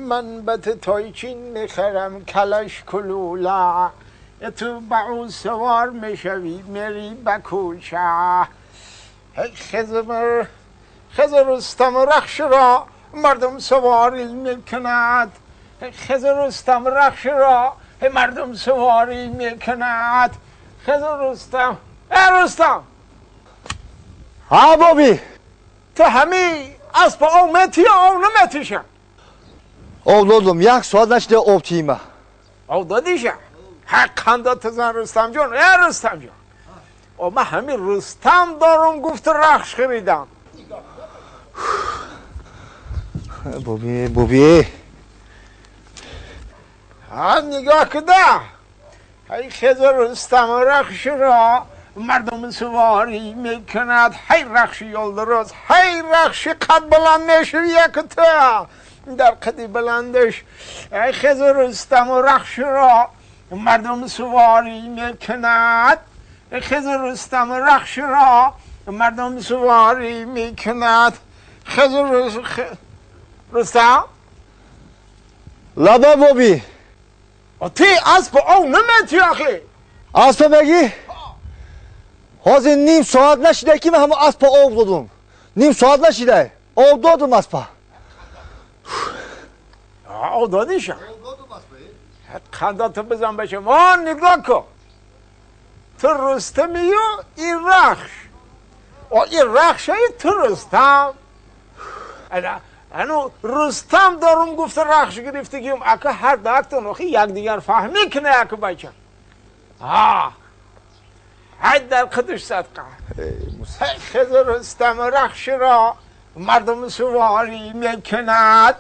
من بت تایچین میخرم کلش کلوله، تو به او سوار میشوی میری به کوچه. خزر رستم رخش را مردم سواری میکند، خزر رستم رخش را مردم سواری میکند. خزر رستم، ای رستم. ها بابی، تو همی اسب او متی او نمتیشم؟ او دادم یک ساعت نشده او تیمه. او دادیشم؟ حق داد زن رستم جان. ای رستم جان، او من همین رستم دارم گفت رخش خریدم. بابی بابی، ها نگاه کده، ای خزر رستم رخش را مردم سواری میکند. هی رخش یلدرز، هی رخش قد بلند میشه یک تا در قدی بلندش. ای خزر رستم رخش را مردم سواری میکند، خزر رستم رخش را مردم سواری میکند. خزر رستم. لبا بابی، تی اسب او نمیتی آخی؟ اسب بگی؟ حاضر نیم ساعت نشده که من همه اسب آب دادم. نیم ساعت نشده آب دادم اسب. آب دادیشم؟ خنداتو بزن بچه. آن نگاه کن، تو رستمی و این رخش، و این رخش های تو رستم. انو رستم دارم گفت رخش گرفتگیم. اکا هر دکتون آخی یک دیگر فهمی کنه اکا بچه. ها حد در قدش صدقه. خزر رستم رخش را مردم سواری میکند،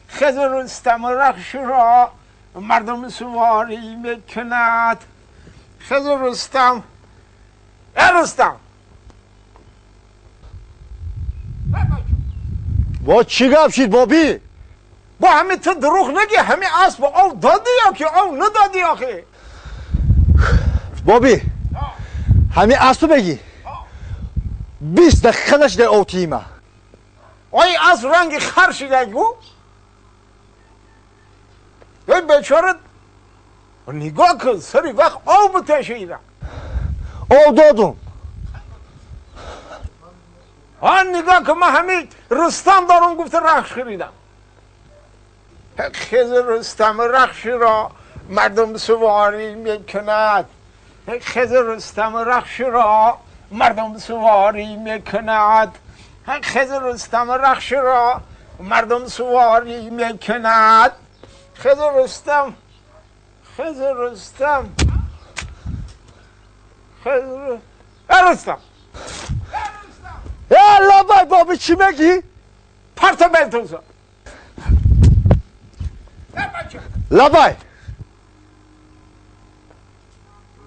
خزر رستم رخش را مردم سواری میکند. خزر رستم، ای رستم. با چی گپ شید بابی؟ با همه تو دروغ نگی، همه اسب او دادی یا که او ندادی آخی؟ بابی همه اسب بگی 20 دقیقه نشده او تیمه. آی اسب رنگ خر شده گو؟ ای بیچاره نگاه کن سری وقت آب بتشه ایره. آب دادم. آن نگاه کن، من همین رستم دارم گفته رخش خریدم. خزر رستم رخش را مردم سواری میکند، خزر رستم رخش را مردم سواری میکند، خزر رستم رخش را مردم سواری میکند. خزر رستم، خزر رستم، خزر رستم. یا بای بابی چی میگی؟ پرتا بلتوزا. لبای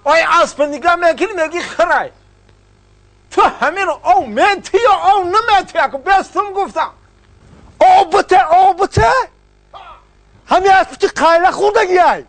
آی اسب نگاه میکنی میگی خرای. تو همین او میتی یا او نمیتی؟ اکو بستم گفتم او بته، او بته. همین اسب چی قایله خوردگی ای.